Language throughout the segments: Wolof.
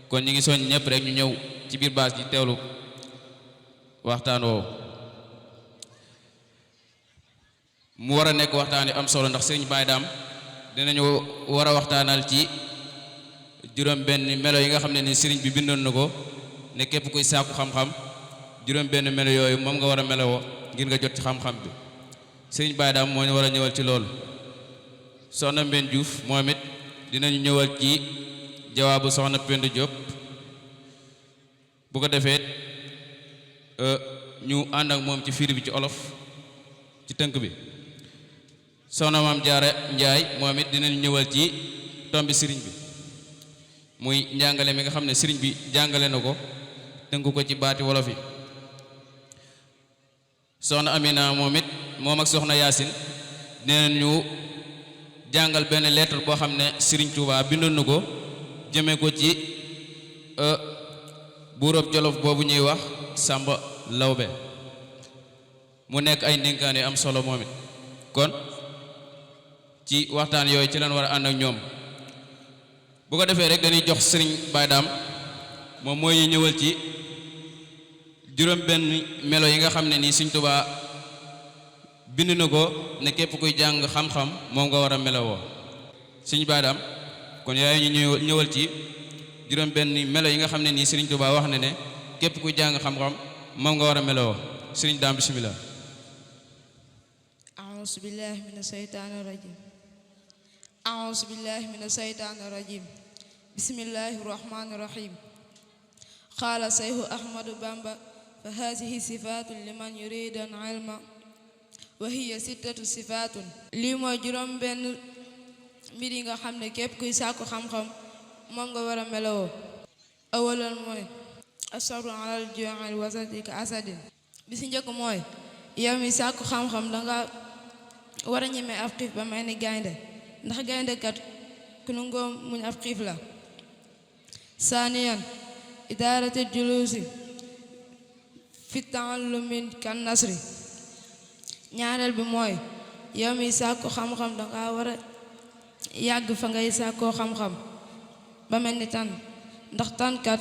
kon ñi ngi soñ ñëpp rek ñu ñëw ci biir baas ji teewlu waxtaan woowu mu war a nekk waxtaan yu am solo ndax sëriñ Baye Dame dinañu war a waxtaanal ci juróom benn melo yi nga xam ne ni sëriñ bi bindoon na ko ne képp kuy sàkku xam-xam juróom benn melo yooyu moom nga war a melowoo ngir nga jot ci xam-xam bi sëriñ Baye Dame moo ñu war a ñëwal ci loolu soxna Mbène Diouf moom it dinañu ñëwal ci jawaabu soxna Penda Diop bu ko defee ñu ànd ak moom ci firi bi ci olof ci tënk bi soxna Maam Jaara Njaay moom it dinañu ñëwal ci tombi sëriñ bi muy njàngale mi nga xam ne sëriñ bi jàngale na ko tënk ko ci baati wolof yi soxna Amina moom it moom ak soxna Yaasin dinañu jàngal benn lettre boo xam ne sëriñ Tuubaa bindoon na ko jëme ko ci buurub Jolof boobu ñuy wax Sàmba Lawbe mu nekk ay ndénkaan yu am solo moom it kon ci waxtaan yooyu ci lañ war a ànd ak ñoom bu ko defee rek dañuy jox sëriñ Baye Dame moom mooy ñëwal ci juróom benn melo yi nga xam ne nii sëriñ Tuubaa bind na ko ne képp kuy jàng xam-xam moom nga war a melowoo sëriñ Baye Dame kon yaay ñu ñëwal ci juróom benn melo yi nga xam ne nii sëriñ Tuubaa wax na ne képp kuy jàng xam-xam moom nga war a melowoo sëriñ Dame bismillah أعوذ بالله من الشيطان الرجيم أعوذ بالله من الشيطان الرجيم بسم الله الرحمن الرحيم قال شيخ أحمد بامبا فهذه صفات لمن يريد العلم وهي ستة صفات lii mooy juróom benn mbir yi nga xam ne képp kuy sàkku xam-xam moom nga war a melowoo awalan mooy asabru alal juu'il wasati ka asadin bi si njëkk mooy yow mi sàkku xam-xam danga war a ñeme ab xiif ba mel ni gaynde ndax gaynde kat ku nu ngoo muñ ab xiif la saaniyan idaarati julusi fi ta'allumi kan nasri ñaareel bi mooy yow mi sàkku xam-xam danga war a yàgg fa ngay sàkkoo xam-xam ba mel ni tan ndax tankat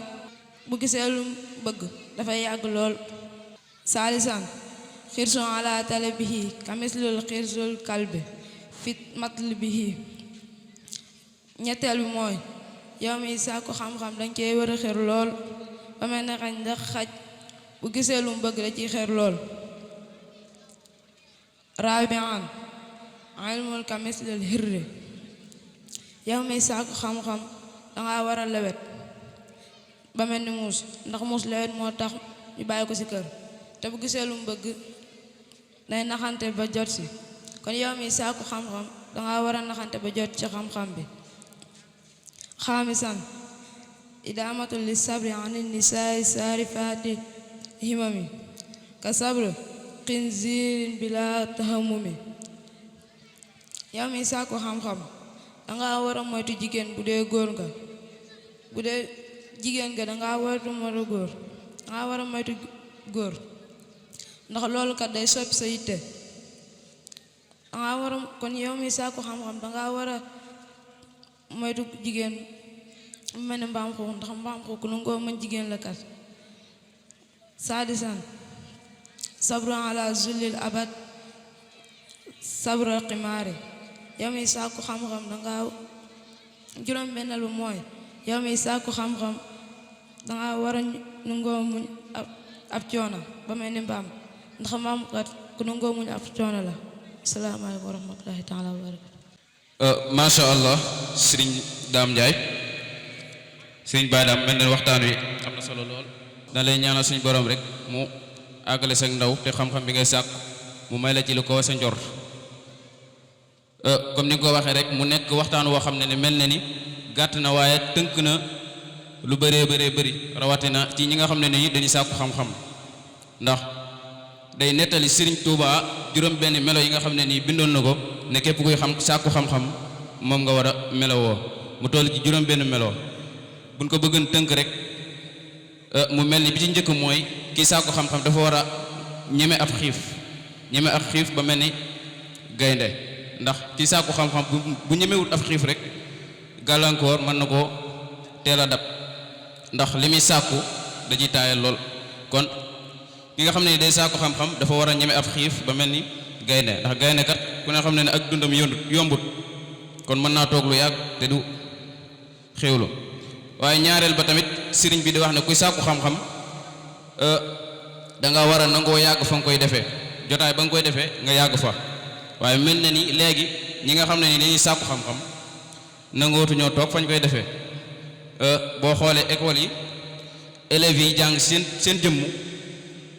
bu gisee lu bëgg dafay yàgg lool saalisan xirsun ala talabihi kamislul xirsul kalbi fit matlibihi ñetteel bi mooy yow mi sàkku xam-xam dañ cey war a xër lool ba mel ne xañ ndax xaj bu gisee lu mu bëgg da ciy xër lool rabian ilmul kamislul hirri yow mi sàkku xam-xam danga war a lewet ba mel ni muus ndax muus lewet moo tax ñu bàyyi ko ci kër te bu gisee lu mu bëgg day naxante ba jot si kon yow mi sàkku xam-xam danga war a naxante ba jot ci xam-xam bi xaamisan idaamatu li sabri ani nisaay saarifaati himami ka sabri xinziirin bila tahamumi yow mi sàkku xam-xam danga war a moytu jigéen bu dee góor nga bu dee jigéen nga danga war a moytu góor danga war a moytu góor ndax loolu kat day soppi sa yitte danga war a kon yow mi sàkku xam-xam danga war a moytu jigéen mu mel ni mbaam xuux ndax mbaam xuux ku nu ngoo mën jigéen la kat saadisan sabru ala zulil abad sabra ximaari yow mi sàkku xam-xam danga juróom benneel bu mooy yow mi sàkku xam-xam danga war a nu ngoo muñ ab coono ba mel ni mbaam ndax mbaam kat ku nu ngoo muñ ab coono la asalaamaaleykum wa rahmatullahi taala wa barakatu masha Allah sëriñ Dame Ndiaye sëriñ Baye Dame mel ne waxtaan wi am na solo lool da lay ñaanal suñu borom rek mu àggale sa ndaw te xam-xam bi ngay sàkk mu may la ci lu ko sa njort comme ni nga ko waxee rek mu nekk waxtaan woo xam ne ne mel na ni gàtt na waaye tënk na lu bëree bëri rawatina ci ñi nga xam ne ni dañuy sàkku xam-xam ndax day nettali Sëriñ Tuubaa juróom benn melo yi nga xam ne nii bindoon na ko ne képp kuy xam sàkku xam-xam moom nga war a melowoo mu toll ci juróom benn melo buñ ko bëggoon tënk rek mu mel ni bi ci njëkk mooy kii sàkku xam-xam dafa war a ñeme ab xiif ba mel ni gaynde ndax kii sàkku xam-xam bu ñemewut ab xiif rek gàllankoor mën na koo teel a dab ndax li muy sàkku da ciy taayal lool. kon ki nga xam ne day sàkku xam-xam dafa war a ñeme ab xiif ba mel ni gaynde, ndax gaynde kat ku ne xam ne ak dundam yombut kon mën naa toog lu yàgg te du xéwlu. waaye ñaareel ba tamit sëriñ bi di wax ne kuy sàkku xam-xam da nga war a nangoo yàgg fa nga koy defee, jotaay ba nga koy defee nga yàgg fa. waaye mel na ni léegi ñi nga xam ne ni dañuy sàkku xam-xam nangootu ñoo toog fañ koy defee. boo xoolee école yi élèves yi jàng seen jëmm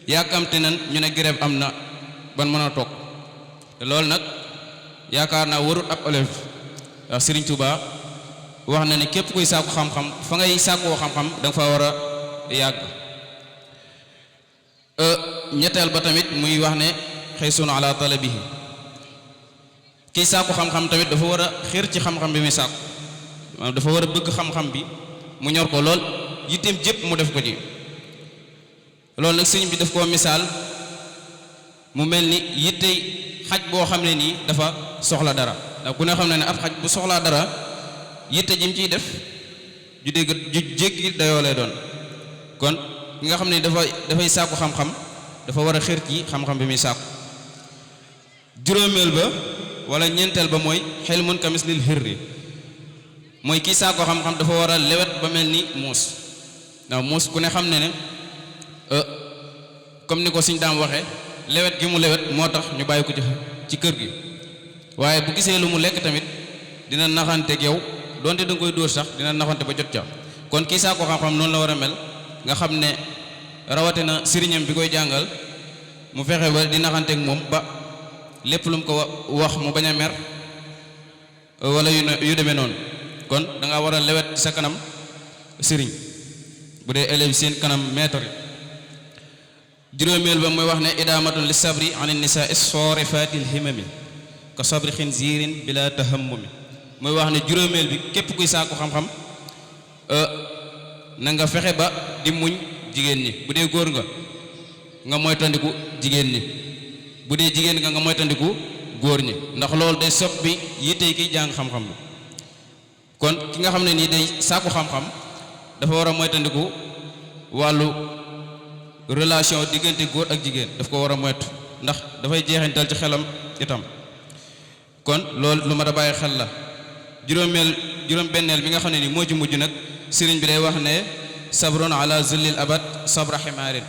yàkkamte nan ñu ne grève am na ban mën a toog, te loolu nag yaakaar naa warut ab élève. ndax Sëriñ Tuubaa wax na ne képp kuy sàkku xam-xam fa ngay sàkkoo xam-xam da nga fa war a yàgg. ñetteel ba tamit muy wax ne xaysun ala talabihi, kiy sàkku xam-xam tamit dafa war a xër ci xam-xam bi muy sàkku, maanaam dafa war a bëgg xam-xam bi mu ñor ko lool, yitteem jépp mu def ko ci. loolu nag sëñ bi daf koo misaal mu mel ni yittey xaj boo xam ne nii dafa soxla dara, ndax ku ne xam ne ab xaj bu soxlaa dara yitte ji mu ciy def ju jéggi dayoo lay doon. kon ki nga xam ne dafay sàkku xam-xam dafa war a xër ci xam-xam bi muy sàkku. juróomeel ba wala ñeenteel ba mooy xelmun kamislil hirri, mooy kii sàkku xam-xam dafa war a lewet ba mel ni muus. ndax muus ku ne xam ne ne comme ni ko Sëñ Daam waxee lewet gi mu lewet moo tax ñu bàyyi ko ci kër gi, waaye bu gisee lu mu lekk tamit dina naxanteeg yow donte da nga koy dóor sax dina naxante ba jot ca. kon kii sàkku xam-xam noonu la war a mel, nga xam ne rawatina sëriñam bi koy jàngal mu fexe ba di naxanteeg moom ba lépp lu mu ko wax mu bañ a mer wala yu demee noonu. kon da nga war a lewet sa kanam sëriñ bu dee élève seen kanam maître. juróomeel ba mooy wax ne idaamatun li sabri an nisaa sorifatil himami ka sabri xinzirin bila tahammumi, mooy wax ne juróomeel bi képp kuy sàkku xam-xam na nga fexe ba di muñ jigéen ñi. bu dee góor nga moytandiku jigéen ñi, bu dee jigéen nga moytandiku góor ñi, ndax loolu day soppi yittey kiy jàng xam-xam bi. kon ki nga xam ne nii day sàkku xam-xam dafa war a moytandiku wàllu relation diggante góor ak jigéen, daf ko war a moytu ndax dafay jeexintal ci xelam itam. kon loolu lu ma da bàyyi xel la. juróom-benneel bi nga xam ne nii moo ci mujj nag sëriñ bi day wax ne sabrun ala zullil abad sabra ximaarin,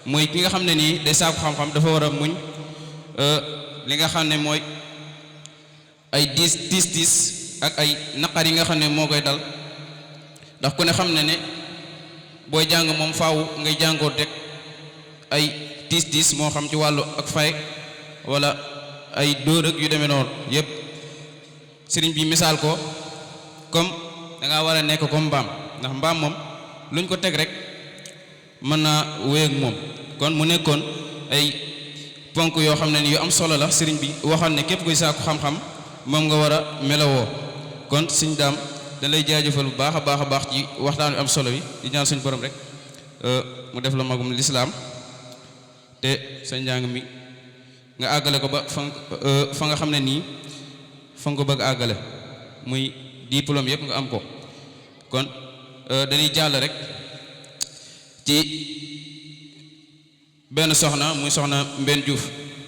mooy ki nga xam ne nii day sàkku xam-xam dafa war a muñ li nga xam ne mooy ay diis ak ay naqar yi nga xam ne moo koy dal. ndax ku ne xam ne booy jàng moom faaw ngay jàngoo teg ay diis moo xam ci wàllu ak fay wala ay dóor ak yu demee noonu yépp. sëriñ bi misaal ko comme da ngaa war a nekk comme mbaam, ndax mbaam moom luñ ko teg rek mën naa wéy ak moom. kon mu nekkoon ay ponk yoo xam ne ni yu am solo la sëriñ bi waxal ne képp kuy sàkku xam-xam moom nga war a melowoo. kon Sëñ Daam da lay jaajëfal bu baax a baax ci waxtaan wi am solo wi, di ñaan suñu borom rek mu def la magum lislaam te sa njàng mi nga àggale ko ba fa nga xam ne nii fa nga ko bëgg àggale muy diplôme yëpp nga am ko. kon dañuy jàll rek ci benn soxna muy soxna Mbène Diouf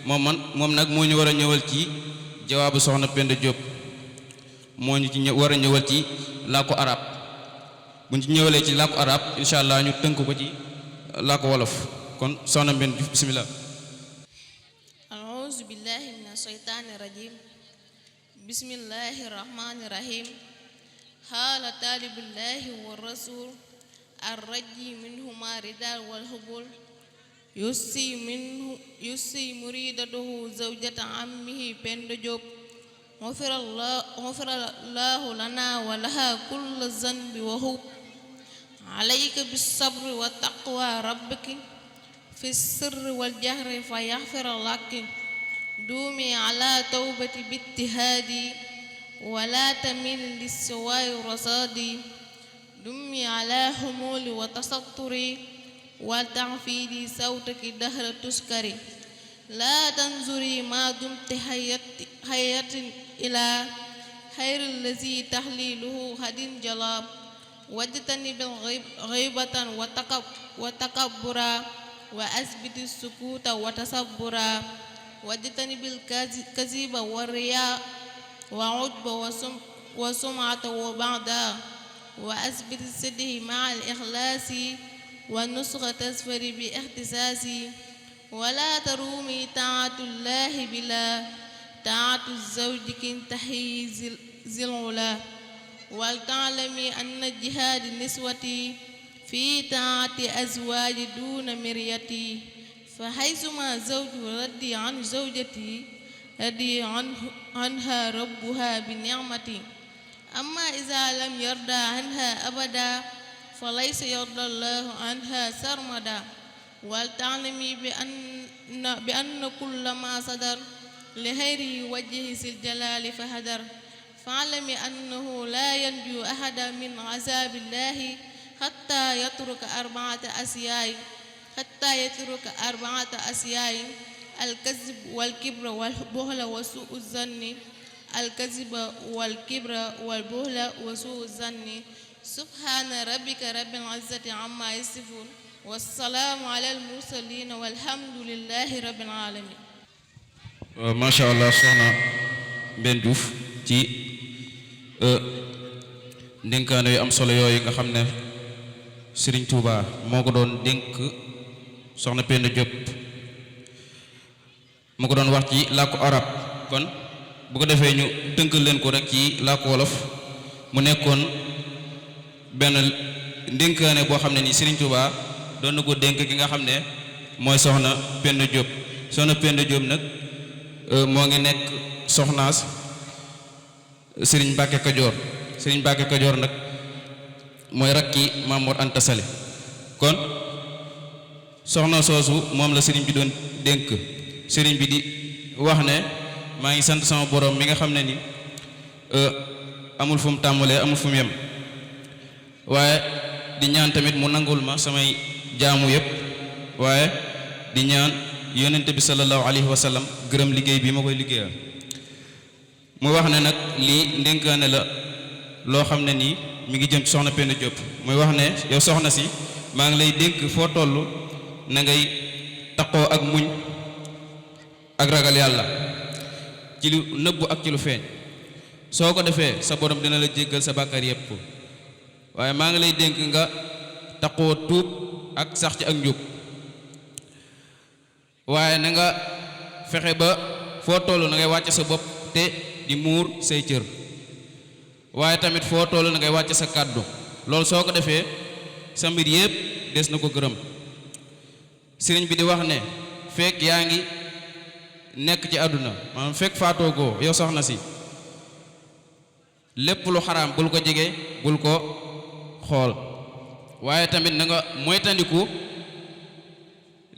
moom nag moo ñu war a ñëwal ci jawaabu soxna Penda Diop, moo ñu ci war a ñëwal ci làkku arab. bu ñu ci ñëwalee ci làkku arab incha allah ñu tënk ko ci làkku wolof. kon soxna Mbène Diouf bismillah. a'uuzu billahi mina shaytaani rajim. bismillahi rahmani rahim. xaala taalibullahi wa rasul arraji minhuma ridal wal hubul yusi muridatuhu zawjata ammihi Penda Diop غفر الله لنا ولها كل ذنب وهوب عليك بالصبر والتقوى ربك في السر والجهر فيغفر لك دومي على توبة باجتهادي ولا تميل للسواء رصادي دمي على حمول وتستري وتعفيدي صوتك دهر تسكري لا تنظري ما دمت حياة إلى خير الذي تحليله هد جلاب واجتنب غيبة وتكبرا وأثبت السكوت وتصبرا واجتنب الكذب والرياء وعجب وسمعة وبعدا وأثبت الصدق مع الإخلاص والنصح تسفر باختصاص ولا ترومي طاعة الله بلا طاعة الزوج كنتحي ذي العلا ولتعلمي أن جهاد النسوة في طاعة أزواج دون مريتي فحيثما زوج ردي عن زوجتي ردي عنها ربها بنعمتي أما إذا لم يرضى عنها أبدا فليس يرضى الله عنها سرمدا ولتعلمي بأن كل ما صدر لغير وجه ذي الجلال فهدر فاعلمي أنه لا ينجو أحدا من عذاب الله حتى يترك أربعة أشياء الكذب والكبر والبخل وسوء الظن الكذب والكبر والبخل وسوء الظن سبحان ربك رب العزة عما يصفون والسلام على المرسلين والحمد لله رب العالمين. macha allah soxna Mbène Diouf ci ndénkaane yu am solo yooyu nga xam ne Serigne Touba moo ko doon dénk soxna Penda Diop moo ko doon wax ci làkku arab kon bu ko defee ñu tënkal leen ko rek ci làkku wolof mu nekkoon benn ndénkaane boo xam ne ni Serigne Touba doon na ko dénk ki nga xam ne mooy soxna Penda Diop soxna Penda Diop nag moo ngi nekk soxnaas Serigne Mbacke Kajoor Serigne Mbacke Kajoor nag mooy rakki Maam Mor Anta Sali kon soxna soosu moom la Serigne bi doon dénk Serigne bi di wax ne maa ngi sant sama borom mi nga xam ne ni amul fu mu tàmbalee amul fu mu yem waaye di ñaan tamit mu nangul ma samay jaamu yëpp waaye di ñaan yonent bi sallallahu alayhi wa sallam gërëm liggéey bi ma koy liggéeyal mu wax ne nag lii ndénkaane la loo xam ne nii mi ngi jëm ci soxna Penda Diop muy wax ne yow soxna si maa ngi lay dénk foo toll na ngay taqoo ak muñ ak ragal yàlla ci lu nëbbu ak ci lu feeñ soo ko defee sa borom dina la jéggal sa bàkkaar yépp waaye maa ngi lay dénk nga taqoo tuub ak sax ci ak njub waaye na nga fexe ba foo toll na ngay wàcce sa bopp te di muur say cër waaye tamit foo toll na ngay wàcce sa kàddu loolu soo ko defee sa mbir yépp des na ko gërëm sëriñ bi di wax ne fekk yaa ngi nekk ci àdduna maanaam fekk faatoo goo yow soxna si lépp lu xaraam bul ko jege bul ko xool waaye tamit na nga moytandiku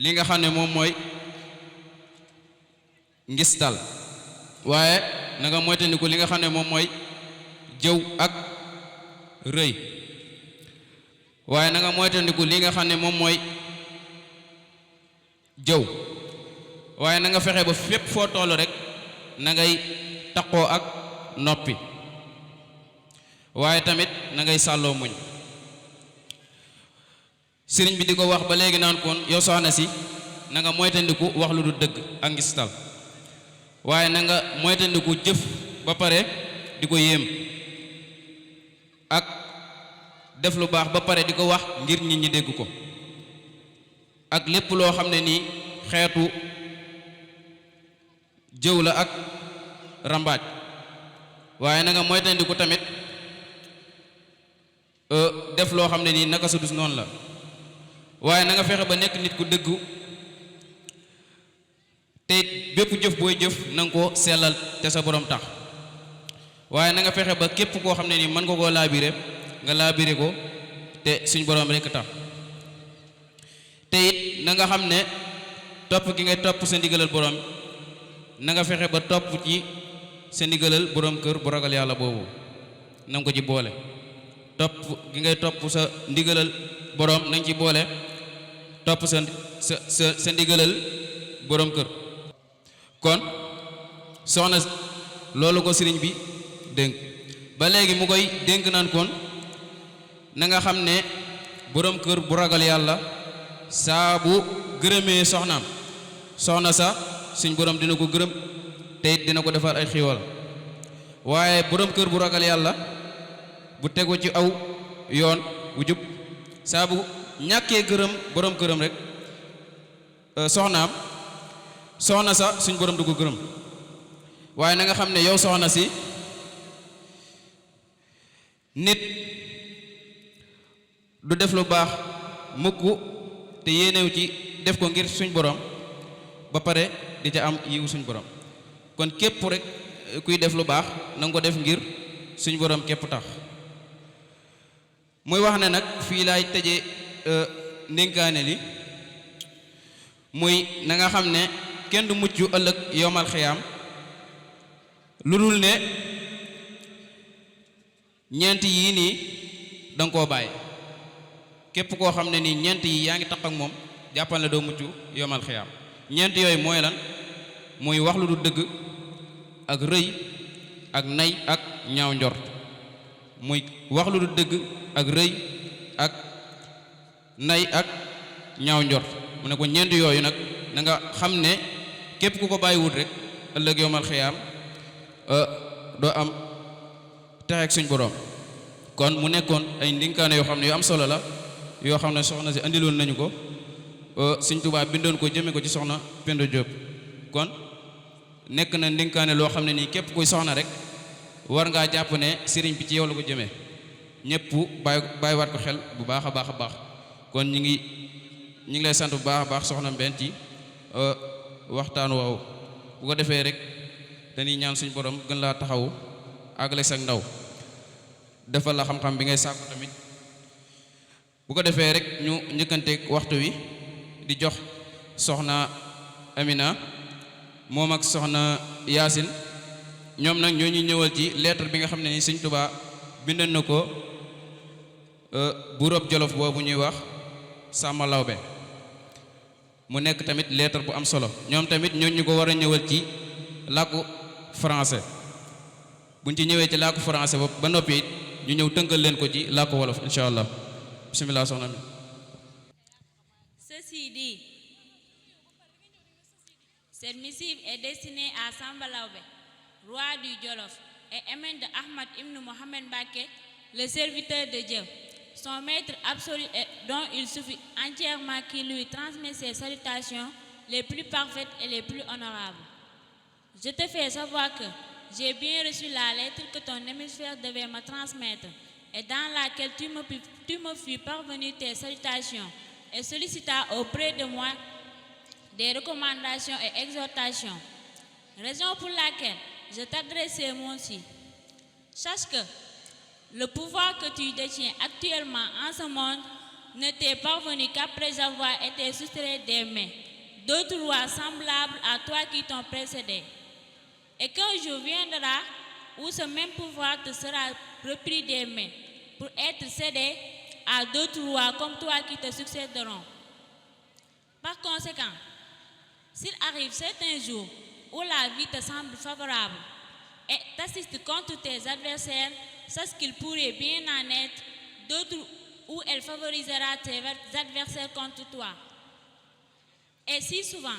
li nga xam ne moom mooy ngistal waaye na nga moytandiku li nga xam ne moom mooy jëw ak rëy waaye na nga moytandiku li nga xam ne moom mooy jëw waaye na nga fexe ba fépp foo toll rek na ngay taqoo ak noppi waaye tamit na ngay sàlloo muñ sëriñ bi di ko wax ba léegi naan kon yow soxna si na nga moytandiku wax lu du dëgg ak ngistal waaye na nga moytandiku jëf ba pare di ko yéem ak def lu baax ba pare di ko wax ngir nit ñi dégg ko ak lépp loo xam ne nii xeetu jëw la ak rambaaj waaye na nga moytandiku tamit def loo xam ne nii naka su dus noonu la waaye na nga fexe ba nekk nit ku dëggu te bépp jëf booy jëf na nga ko sellal te sa borom tax waaye na nga fexe ba képp koo xam ne nii mën nga koo laabire nga laabire ko te suñ borom rekk tax te it na nga xam ne topp gi ngay topp sa ndigalal borom na nga fexe ba topp ci sa ndigalal borom kër bu ragal yàlla boobu na nga ko ci boole topp gi ngay topp sa ndigalal borom na nga ci boole topp sa ndigalal borom kër kon soxna loolu ko sëriñ bi dénk ba léegi mu koy dénk naan kon na nga xam ne boroom kër bu ragal yàlla saa bu gërëmee soxnaam soxna sa suñ boroom dina ko gërëm te it dina ko defar ay xiiwal waaye boroom kër bu ragal yàlla bu tegu ci aw yoon bu jub saa bu ñàkkee gërëm boroom këram rek soxnaam soxna sa suñ boroom du ko gërëm waaye na nga xam ne yow soxna si nit du def lu baax mukk te yéenew ci def ko ngir suñ borom ba pare di ca am yiwu suñ borom kon képp rek kuy def lu baax na nga ko def ngir suñ borom képp tax muy wax ne nag fii laay tëje ndénkaane li muy na nga xam ne kenn du mucc ëllëg yowmal xiyaam lu dul ne ñeent yii nii danga koo bàyyi képp koo xam ne nii ñeent yi yaa ngi tax ak moom jàppal ne doo mucc yomal xiyaam ñeent yooyu mooy lan muy wax lu du dëgg ak rëy ak nay ak ñaaw njort muy wax lu du dëgg ak rëy ak nay ak ñaaw njort mu ne ko ñeent yooyu nag na nga xam ne képp ku ko bàyyiwut rek ëllëg yomal xiyaam doo am texeeg suñ boroom kon mu nekkoon ay ndinkaane yoo xam ne yu am solo la yoo xam ne soxna si andiloon nañu ko Sëñ Tuubaa bindoon ko jëme ko ci soxna Penda Diop kon nekk na ndinkaane loo xam ne nii képp kuy soxna rek war ngaa jàpp ne sëriñ bi ci yow la ko jëmee ñëpp bàyyiwaat ko xel bu baax a baax a baax kon ñi ngi lay sant bu baax a baax soxna Mbène ci waxtaan woowu bu ko defee rek dañuy ñaan suñu borom gën laa taxawu àggale sa ndaw defal la xam-xam bi ngay sàkku tamit bu ko defee rek ñu njëkkanteeg waxtu wi di jox soxna Amina moom ak soxna Yaasin ñoom nag ñoo ñu ñëwal ci lettre bi nga xam ne ni Sëñ Tuubaa bindoon na ko buurab Jolof boobu ñuy wax Sàmba Lawbe mu nekk tamit lettre bu am solo ñoom tamit ñoo ñu ko war a ñëwal ci làkku français buñ ci ñëwee ci làkku français ba noppi it ñu ñëw tënkal leen ko ci làkku wolof incha allah bismillah soxna mi. Ceci dit, cette missive est destinée à Samba Lawbe, roi du Jolof, et émane de Ahmad ibn Mohamed Mbacké, le serviteur de Dieu, son maître absolu et dont il suffit entièrement qu'il lui transmet ses salutations les plus parfaites et les plus honorables. Je te fais savoir que j'ai bien reçu la lettre que ton hémisphère devait me transmettre et dans laquelle tu me fis parvenir tes salutations et sollicita auprès de moi des recommandations et exhortations. Raison pour laquelle je t'adresse ces mots-ci. Sache que le pouvoir que tu détiens actuellement en ce monde ne t'est parvenu qu'après avoir été soustrait des mains d'autres rois semblables à toi qui t'ont précédé. Et qu'un jour viendra où ce même pouvoir te sera repris des mains pour être cédé à d'autres rois comme toi qui te succéderont. Par conséquent, s'il arrive certains jours où la vie te semble favorable et t'assiste contre tes adversaires, sache qu'il pourrait bien en être d'autres où elle favorisera tes adversaires contre toi. Et si souvent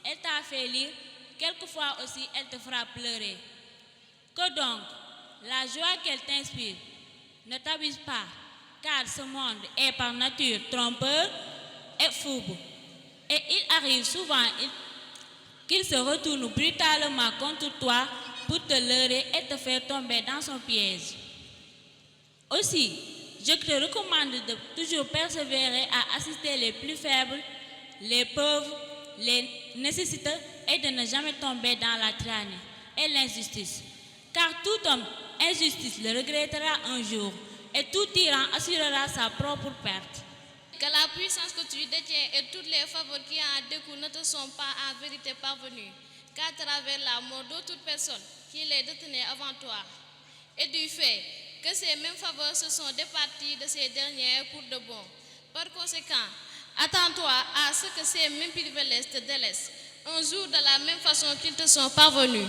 elle t'a fait lire, quelquefois aussi elle te fera pleurer. Que donc la joie qu'elle t'inspire ne t'abuse pas, car ce monde est par nature trompeur et fourbe. Et il arrive souvent qu'il se retourne brutalement contre toi pour te leurrer et te faire tomber dans son piège. Aussi, je te recommande de toujours persévérer à assister les plus faibles, les pauvres, les nécessiteux et de ne jamais tomber dans la tyrannie et l'injustice. Car tout homme injustice le regrettera un jour et tout tyran assurera sa propre perte. Que la puissance que tu détiens et toutes les faveurs qui en découlent ne te sont pas en vérité parvenues qu'à travers la mort d'autres personnes qui les détenaient avant toi. Et du fait que ces mêmes faveurs se sont départies de ces dernières pour de bon. Par conséquent, attends-toi à ce que ces mêmes privilèges te délaissent un jour de la même façon qu'ils te sont parvenus.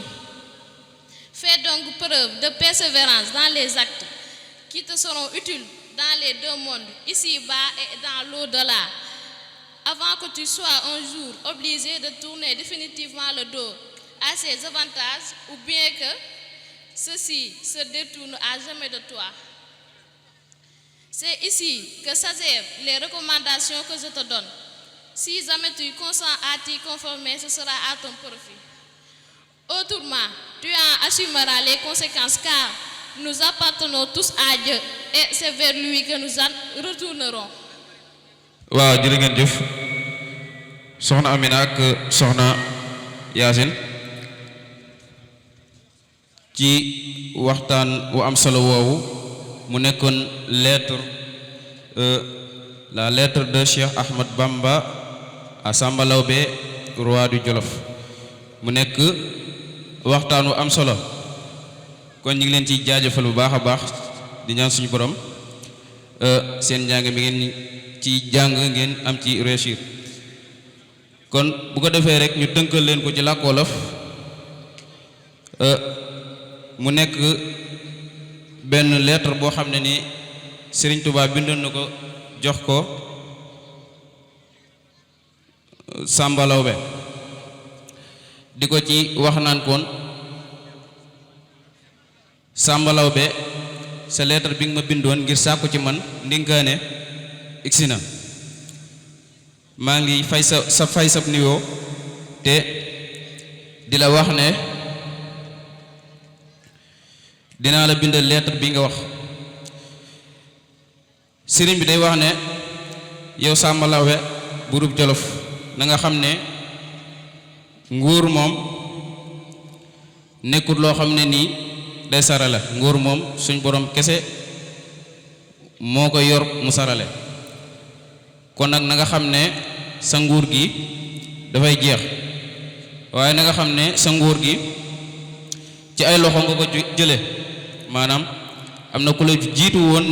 Fais donc preuve de persévérance dans les actes qui te seront utiles dans les deux mondes, ici-bas et dans l'au-delà, avant que tu sois un jour obligé de tourner définitivement le dos à ces avantages, ou bien que ceux-ci se détournent à jamais de toi. C'est ici que s'achèvent les recommandations que je te donne. Si jamais tu consens à t'y conformer, ce sera à ton profit. Autrement, tu en assumeras les conséquences, car nous appartenons tous à Dieu et c'est vers lui que nous en retournerons. waaw jërë ngeen jëf soxna Amina ak soxna Yaasin ci waxtaan wu am solo woowu mu nekkoon la lettre de Cheikh Ahmad Bamba à Samba Laobé, roi du Jolof. mu nekk waxtaan wu am solo kon ñu ngi leen ci jaajëfal bu baax a baax di ñaan suñu borom seen njàng mi ngeen ci jàng ngeen am ci réussir. kon bu ko defee rek ñu tënkal leen ko ci làkk wolof mu nekk benn lettre boo xam ne ni Serigne Touba bindoon na ko jox ko Samba Laobé di ko ci wax naan koon Samba Laobé sa lettre bi nga ma bindoon ngir sàkku ci man ndinkaane igsi na maa ngi fay sa fay sab nuyoo te di la wax ne dinaa la bindal lettre bi nga wax. sëriñ bi day wax ne yow Samba Laobé buurub Jolof na nga xam ne nguur moom nekkul loo xam ne nii day sarale nguur moom suñ borom kese moo ko yor mu sarale. kon nag na nga xam ne sa nguur gi dafay jeex waaye na nga xam ne sa nguur gi ci ay loxo nga ko jële maanaam am na ku la jiitu woon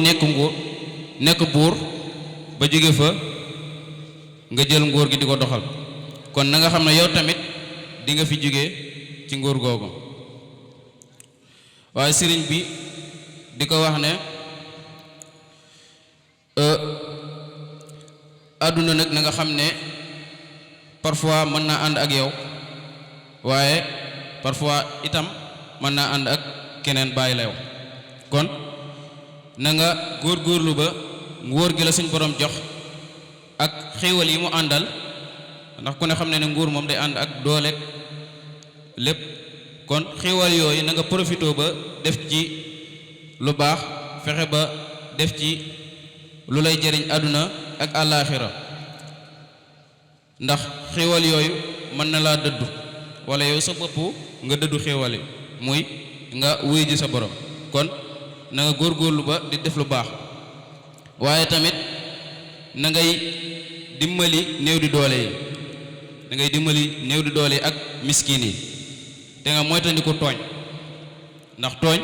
nekk buur ba jóge fa nga jël nguur gi di ko doxal. kon na nga xam ne yow tamit di nga fi jóge ci nguur googu. waaye sëriñ bi di ko wax ne àdduna nag na nga xam ne parfois mën naa ànd ak yow waaye parfois itam mën naa ànd ak keneen bàyyi la yow. kon na nga góorgóorlu ba nguur gi la suñ borom jox ak xéewal yi mu àndal, ndax ku ne xam ne ne nguur moom day ànd ak doole lépp. kon xéewal yooyu na nga profité ba def ci lu baax, fexe ba def ci lu lay jëriñ àdduna ak àllaaxira, ndax xéewal yooyu mën na laa dëddu wala yow sa bopp nga dëddu xéewal yi muy nga wuy ji sa borom. kon na nga góorgóorlu ba di def lu baax, waaye tamit na ngay dimbali néew di doole yi, na ngay dimbali néew di doole yi ak miskin yi, te nga moytandiku tooñ, ndax tooñ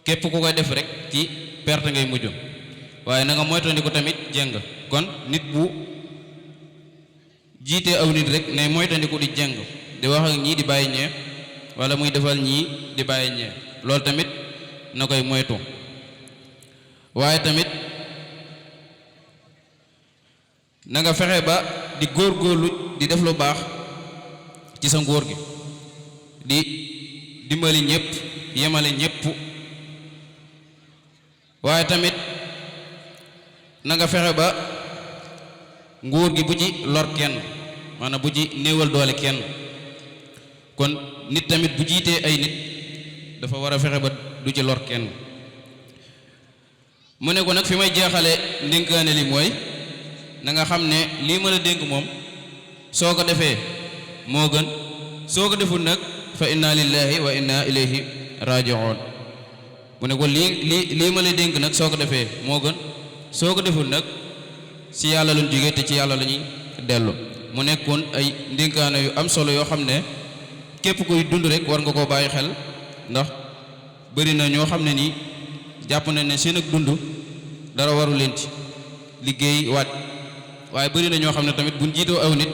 képp ku koy def rek ci perte ngay mujj. waaye na nga moytandiku tamit jeng. kon nit bu jiitee aw nit rek ne moytandiku di jeng, di wax ak ñii di bàyyi ñee, wala muy defal ñii di bàyyi ñee, loolu tamit na koy moytu. waaye tamit na nga fexe ba di góorgóorlu di def lu baax ci sa nguur gi, di dimbali ñëpp, yemale ñëpp. waaye tamit na nga fexe ba nguur gi bu ci lor kenn, maanaam bu ci néewal doole kenn. kon nit tamit bu jiitee ay nit dafa war a fexe ba du ci lor kenn. mu ne ko nag fi may jeexale ndénkaane li mooy na nga xam ne lii ma la dénk moom soo ko defee moo gën, soo ko deful nag fa inna lillahi wa inna ilayhi raji'un. mu ne ko lii ma la dénk nag soo ko defee moo gën, soo ko deful nag ci yàlla lañ jóge te ci yàlla la ñuy dellu. mu nekkoon ay ndénkaane yu am solo yoo xam ne képp kuy dund rek war nga koo bàyyi xel, ndax bëri na ñoo xam ne nii jàpp na ne seen ak dund dara waru leen ci liggéey waaj, waaye bëri na ñoo xam ne tamit buñ jiitoo aw nit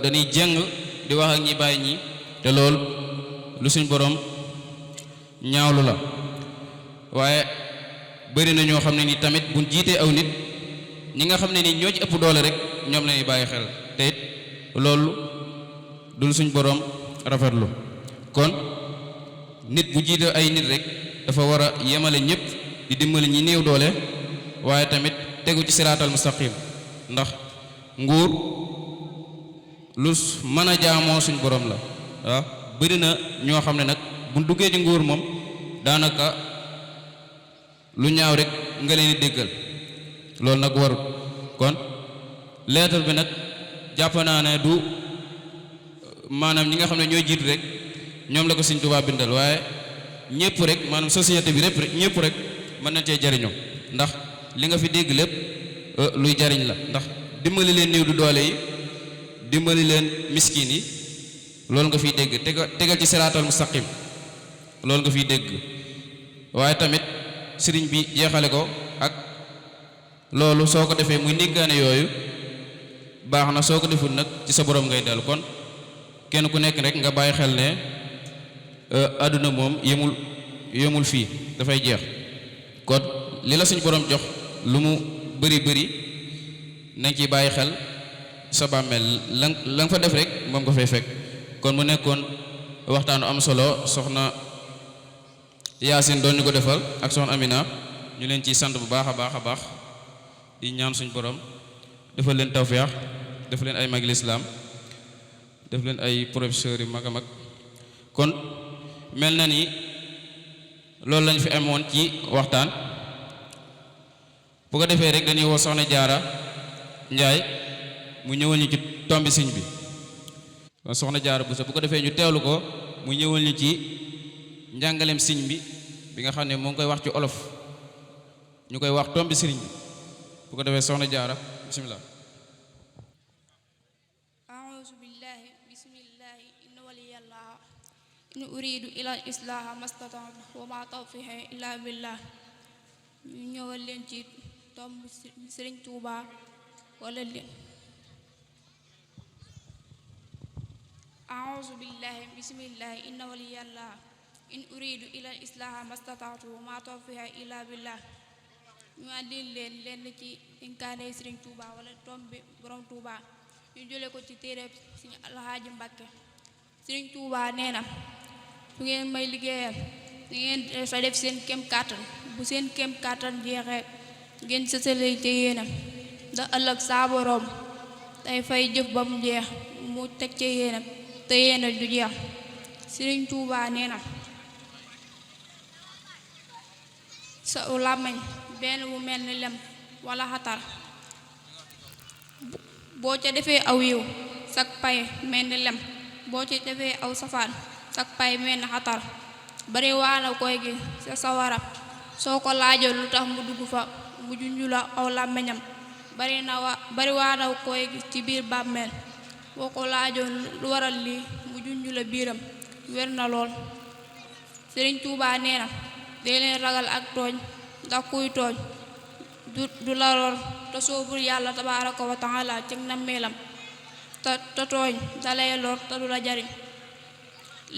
dañuy jeng di wax ak ñi bàyyi ñi, te lool lu suñ borom ñaawlu la. waaye bëri na ñoo xam ne ni tamit buñ jiitee aw nit ñi nga xam ne ni ñoo ci ëpp doole rek ñoom lañuy bàyyi xel te it loolu dul suñ boroom rafetlu kon nit bu jiite ay nit rek dafa war a yemale ñëpp di dimbali ñi néew doole waaye tamit tegu ci siraatal mustaqim ndax nguur lu mën a jaamoo suñ boroom la waaw bëri na ñoo xam ne nag bu duggee ci nguur moom daanaka lu ñaaw rek nga leen di déggal loolu nag warut kon leetar bi nag jàpp naa ne du maanaam ñi nga xam ne ñooy jiitu rek ñoom la ko Sëriñ Tuubaa bindal waaye ñëpp rek maanaam société bi lépp rek ñëpp rek mën na cee jariñoo ndax li nga fi dégg lépp luy jariñ la ndax dimbali leen néew du doole yi dimbali leen miskin yi loolu nga fiy dégg tegal ci siraatal mustaqim loolu nga fiy dégg waaye tamit sëriñ bi jeexale ko ak loolu soo ko defee muy néggaane yooyu baax na soo ko deful nag ci sa borom ngay dellu kon kenn ku nekk rek nga bàyyi xel ne àdduna moom yemul fii dafay jeex kon li la suñu borom jox lu mu bëri bëri na nga ciy bàyyi xel sa bàmmeel la nga fa def rek moom nga fay fekk kon mu nekkoon waxtaanu am solo soxna Yaasin doon ñu ko defal ak soxna Amina ñu leen ciy sant bu baax a baax a baax di ñaan suñu borom defal leen tawfeex def leen ay magi lislaam def leen ay professeurs yu mag a mag kon mel na ni loolu lañ fi amoon ci waxtaan bu ko defee rek dañuy woo soxna Jaara Njaay mu ñëwal ñu ci tombi siñ bi soxna Jaara bu ko defee ñu teewlu ko mu ñëwal ñu ci njàngaleem siñ bi nga xam ne moo ngi koy wax ci olof ñu koy wax tombi sëriñ bi bu ko defee soxna Jaara bismillah a'uuzu billahi bismillahi inna waliyallah in uridu ila islaha mastata'tu wa ma tawfiqi illa billah ñu ñëwal leen ci tomb sëriñ Tuuba wala leen a'uuzu billahi bismillahi inna waliyallah in uridu ila islaha mastata'tu wa ma tawfiqi illa billah ñu àndil leen lenn ci inkaane sëriñ Tuuba wala tombi borom Tuuba ñu jële ko ci téere Sëriñ Alxaaji Mbàkke sëriñ Tuuba nee na su ngeen may liggéeyal da ngeen sa def seen kem kàttan bu seen kem kàttan jeexee ngeen sësale te yéenam ndax ëllëg saa boroom day fay jëf ba mu jeex mu teg ca yéenam te yéena du jeex sëriñ Tuuba nee na sa làmmiñ benn bu mel ni lem wala xatar boo ca defee aw yiw sak pay mel ni lem boo ca defee aw safaan sak pay mel ni xatar bari waana koy gi sa sawara soo ko laajoon lu tax mu dugg fa mu junju la aw làmmiñam bari waana koy gi ci biir bàmmeel boo ko laajoon lu waral lii mu junju la biiram wér na lool Sëriñ Tuubaa nee na dee leen ragal ak tooñ ndax kuy tooñ du la lor te soobul yàlla tabaaraka wa taala ci nammeelam te tooñ dalay lor te du la jariñ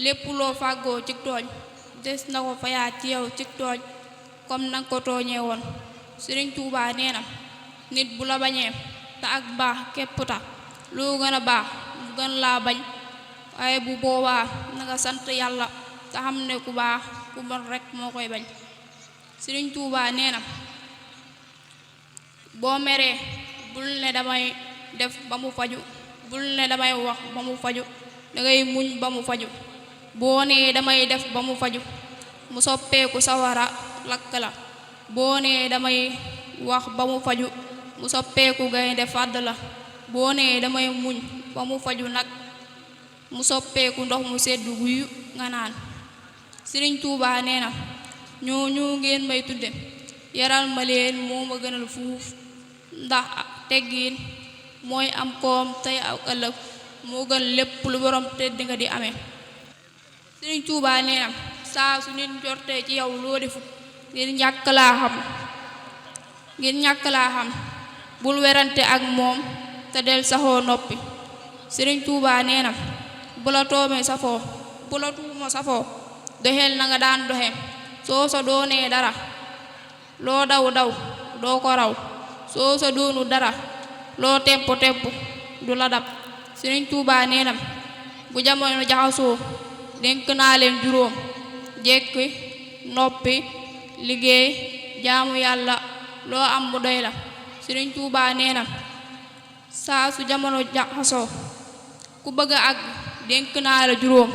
lépp loo fàggoo ci tooñ des na ko fayaat ci yow ci tooñ comme nanga ko tooñee woon Sëriñ Tuubaa nee na nit bu la bañee te ak baax képp tax loo gën a baax mu gën laa bañ waaye bu boobaa na nga sant yàlla te xam ne ku baax ku bon rekk moo koy bañ Sëriñ Tuubaa nee na boo meree bul ne damay def ba mu faju bul ne damay wax ba mu faju dangay muñ ba mu faju boo nee damay def ba mu faju mu soppeeku sawara lakk la boo nee damay wax ba mu faju mu soppeeku gaynde fàdd la boo nee damay muñ ba mu faju nag mu soppeeku ndox mu seddu guyu nga naan Sëriñ Tuubaa nee na ñooñu ngeen may tudde yaral ma leen moo ma gënal fuuf ndax teggiin mooy am koom tey ak ëllëg moo gën lépp lu borom tedd nga di amee Sëriñ Tuubaa nee na saa su nit njortee ci yow loo defut ngir ñàkk laa xam bul werante ak moom te del saxoo noppi Sëriñ Tuubaa nee na bu la tuuma safoo doxeel na nga daan doxe soo sa doonee dara loo daw daw doo ko raw soo sa doonu dara loo tempo tempo du la dab Sëriñ Tuubaa nee na bu jamono jaxasoo dénk naa leen juróom jekki noppi liggéey jaamu yàlla loo am mu doy la Sëriñ Tuubaa nee na saa su jamono jaxasoo ku bëgg a àgg dénk naa la juróom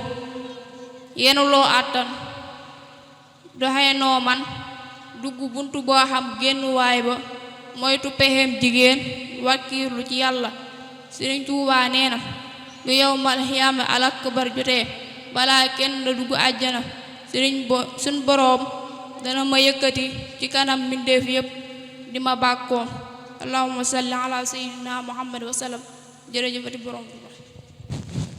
yenu loo àttan doxee noo man dugg buntu boo xam génn waay ba moytu pexem jigéen wakkiirlu ci yàlla Sëriñ Tuubaa nee na bu yawmal xiyaama al akbar jotee balaa kenn da dugg àjjana suñ boroom dana ma yëkkati ci kanam mbindeef yépp di ma bàkkoo allahumma salli ala sayyidina muhammad wa sallam jërëjëfati boroom